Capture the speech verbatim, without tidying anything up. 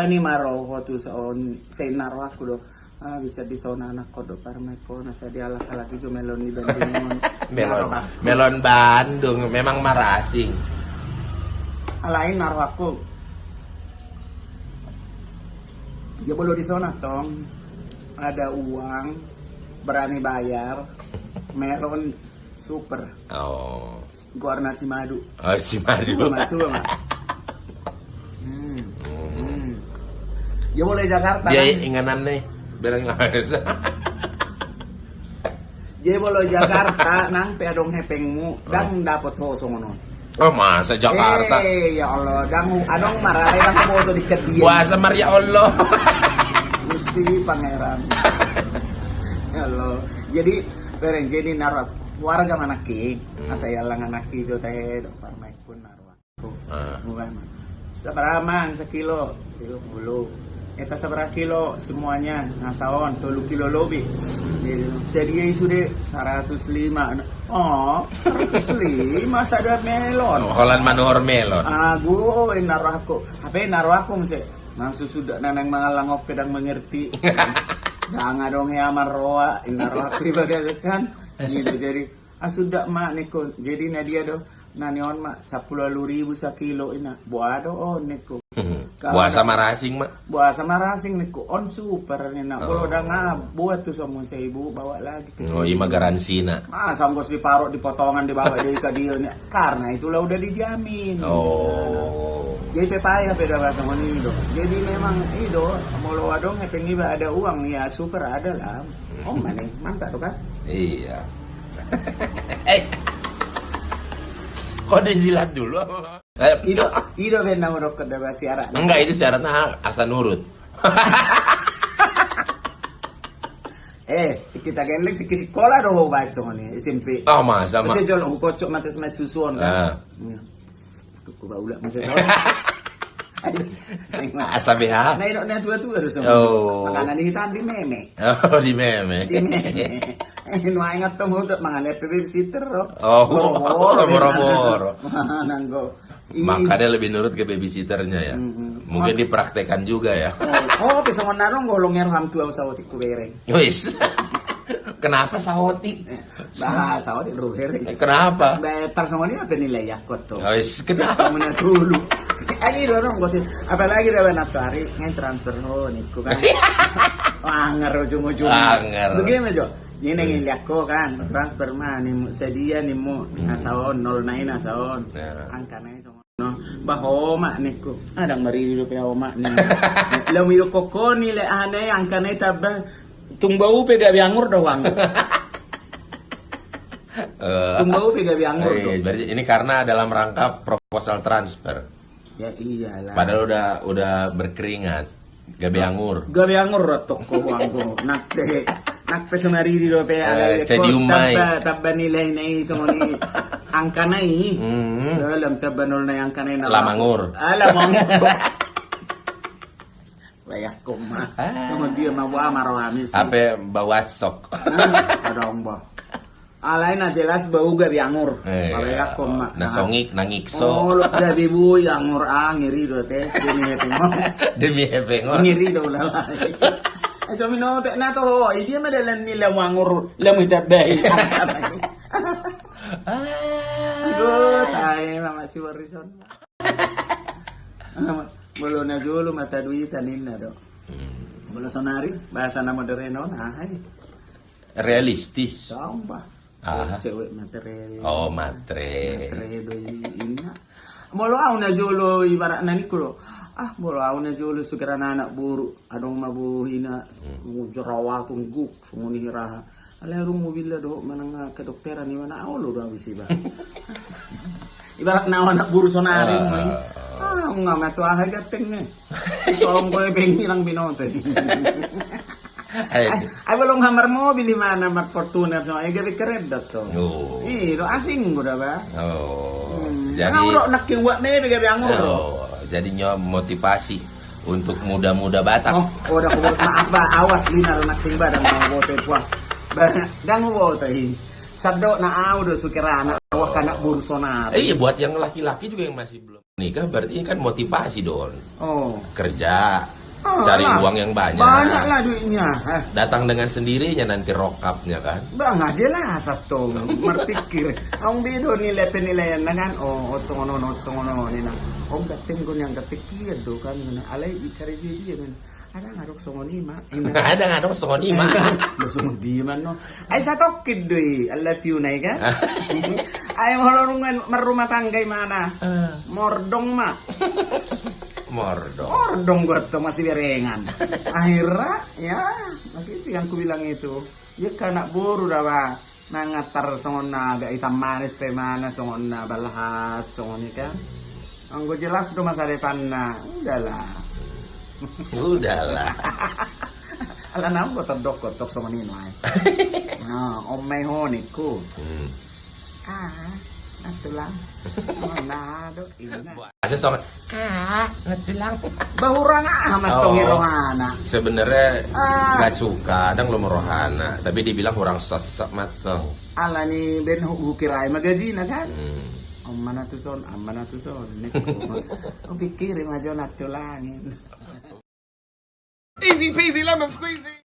Ni ma ro ho tu son, sai na rohangku do. Ah, bisa di son anak ho do parmaen ho, na sadia halak-halak i jo melon di Bandung on. Melon, melon Bandung memang marasing. Alai na rohangku. Dia molo di son tong, ada uang, berani bayar, melon super. Oh. Goarna si madu. Oh, si madu. Coba ma, coba ma. Hmm. Hmm. Hmm. Dia molo Jakarta. Dia kan inganan nih, bereng. Dia molo Jakarta, nang pe adong hepengmu, oh, ndang dapot ho songon on. Oh, masa Jakarta? Eh, ya Allah, ndang adong marale ndang boto di kedian. Puasa mar ya Allah. Gusti Pangeran. Ya Allah. Jadi, bereng jadi na ro warga manaki. Hmm. Asa ya lang anaki jo tahe do parmaen pun na ro. Ah. Bukan. Sabaraha mang sakilo? Tiga puluh. Eta sabaraha kilo semuanya? Nasa on tolu kilo lobi. Jadi, sadia i sude? Saratus lima. Oh, saratus lima sada melon. Oh, holan manuhor melon. Agu, na rohangku. Hape na rohangku muse. Nang susuda nanang mangallang ope ndang mengerti. Ndang adong hea marroha, na rohangku ibagas kan. Gitu, jadi, ah, suda ma ningku. Jadi na dia do, na ni on ma, sampulu ualu ribu sakilo ina. Boa do on ningku. Boasa marasing ma? Boasa marasing ningku. On super nina. Molo ndang, ah, boa tu son muse ibu, bawa lagi. Oh, ima garansina. Masa ongkos di paro di potongan dibawa di ka dia ni. Karena itulah udah dijamin. Oh. Jadi pe payah pe da bahasa ngoni do. Jadi memang i do, molo adong hepeng iba ada uang, ya super ada lah. Oh, mana? Mantap do kan? Iya. Eh. Kok dijilat dulu apa? Eh, i do, i do pe na modok da bahasa siaran. Enggak, itu syaratnya asa nurut. Eh, kita geleng, kita sikola do ho baco ni, S M P. Oh, masa ma? Saya jolo kocok mata sama susuon kan. Ah. Iya. Tuku baulak masa. Asa beha. Nah, ini tua-tua harus. Oh. Makanan ini tadi meme. Oh, di meme. Di meme. Eh, nu ingat tuh udah mangan P B sitter, bro. Oh, boro-boro. Boro-boro. Nanggo. Makanya lebih nurut ke babysitternya ya. Mm-mm. Mungkin dipraktekkan juga ya. Oh, oh, pe songon na ro, ngolong ya roham tua saotik ku bereng. Wis. Kenapa saotik? Eh, bah, saotik ro bereng. Eh, kenapa? Bah, tar songon i apa nilai yakot tuh? Wis, kenapa? Mana dulu? Ai do dong, apalagi da bana tu ari ngai transfer ho ningku kan. Anger ujung-ujung. Anger. Begini jo. Ini nang iliak ho kan, transfer ma nimmu, sadia nimmu, asa on, nol na i asa on. Ya. Angka na i songon. No, bah, omak ningku. Ah, ndang maridi dope omak ni. Lamu idok ho ni le aha na i, angka na i tamba. Tung bau pe gabe angur do uang. Eh, tung bau pe gabe angur do. Eh, berarti ini karena dalam rangka proposal transfer. Ya iyalah. Padahal udah, udah berkeringat. Gabe angur. Gabe angur ro toko uangku. Nang pe, nang pe sonari di dope. Eh, alai sedium mai. Tamba, tamba nilai na i songon i. Angka na i. Hmm. Dalam tamba nol na i angka na i na lam angur. Ah, lam angur. Layak koma. Ah. Songon dia ma boa ma rohami si. Ape bau asok. Ah, adong bah. Alai na jelas bau gabe angur. Eh, pala iya. Koma. Na songik, na ngikso. Oh, lo gabe bui angur, ah, ngeri do te. Demi hepeng on. Demi hepeng on. Ngeri do ulala. Eh, so minotek na to, i dia ma dalan ni lamu angur, lamu itabai. Ah. Aduh, tai, mama si Warison. Molo na jolo mata duitan ninna do. Hmm. Molo sonari, bahasa na modern on, aha i. Realistis. Tamba. Aha. Cewek matre. Oh, matre. Matre do i inna. Molo au na jolo ibaratna ningku do. Ah, molo au na jolo sukeran anak boru, adong ma bohina, hmm, jerawat, guk, songon i raha. Alai adong mobilna dohot manang kedokteran i mana, olo do au isi ba. Ibaratna au anak boru sonari, ah, muli. Ah, nga ma tu aha i ganteng i. Songko i pe ngilang binoto i. Ai, ai, belum hamar mobil i mana, mar Fortuner so, ai gabe keren da to. Oh. Ih, do asing udah ba. Oh. Hmm. Jadi, au do nangkin uak me be gabe angur do. Oh, jadi nyo motivasi untuk muda-muda Batak. Oh, udah kubur, maaf ba, awas lina do nangkin ba, ndang mau bote puang. Ba, ndang mau bote i. Sado na au do sukeran anak, awak anak boru sonari. Eh, iya, buat yang laki-laki juga yang masih belum. Nikah berarti kan motivasi, Don. Oh. Kerja, cari uang yang banyak. Banyak lah duitnya. Datang dengan sendirinya nanti rokapnya kan. Bah, nggak jelas atau marpikir. Aung bedo nilai penilaian na kan. Oh, oh songon on, oh songon on, ninna. Oh, gatteng gon yang gatteng dia do kan. Alai di karejea dia kan. Ada ngadok songon i ma. Ada ngadok songon i ma. Lo songon dia ma no. Ai satongkin do i, I love you na i kan. Ai molo nunga marrumah tangga imana. Mordong ma. Mordong. Mordong gua tuh masih berengan. Akhirnya ya, begitu yang kubilang itu. Ya kan anak boru dah bah. Mangantar songon na agak itam manis pe imana, songon na balhas songon i kan. Anggo jelas do masa depanna. Udahlah. Udahlah. Alana anggo tondok kotok songon i nuaeng. Nah, omai honikku. Hmm. Ah, natulang. Songon na do inna. Asa songon, ah, natulang. Bah, hurang aha mantong i rohana. Sebenarnya nggak suka, adong lomo rohana, tapi dibilang hurang sesek mantong. Alani ben hu-, hukirai ma gajina kan. Hmm. Om mana tu son, am mana tu son. Nikku. Pikiri ma jo natulang i. Easy peasy lemon squeezy.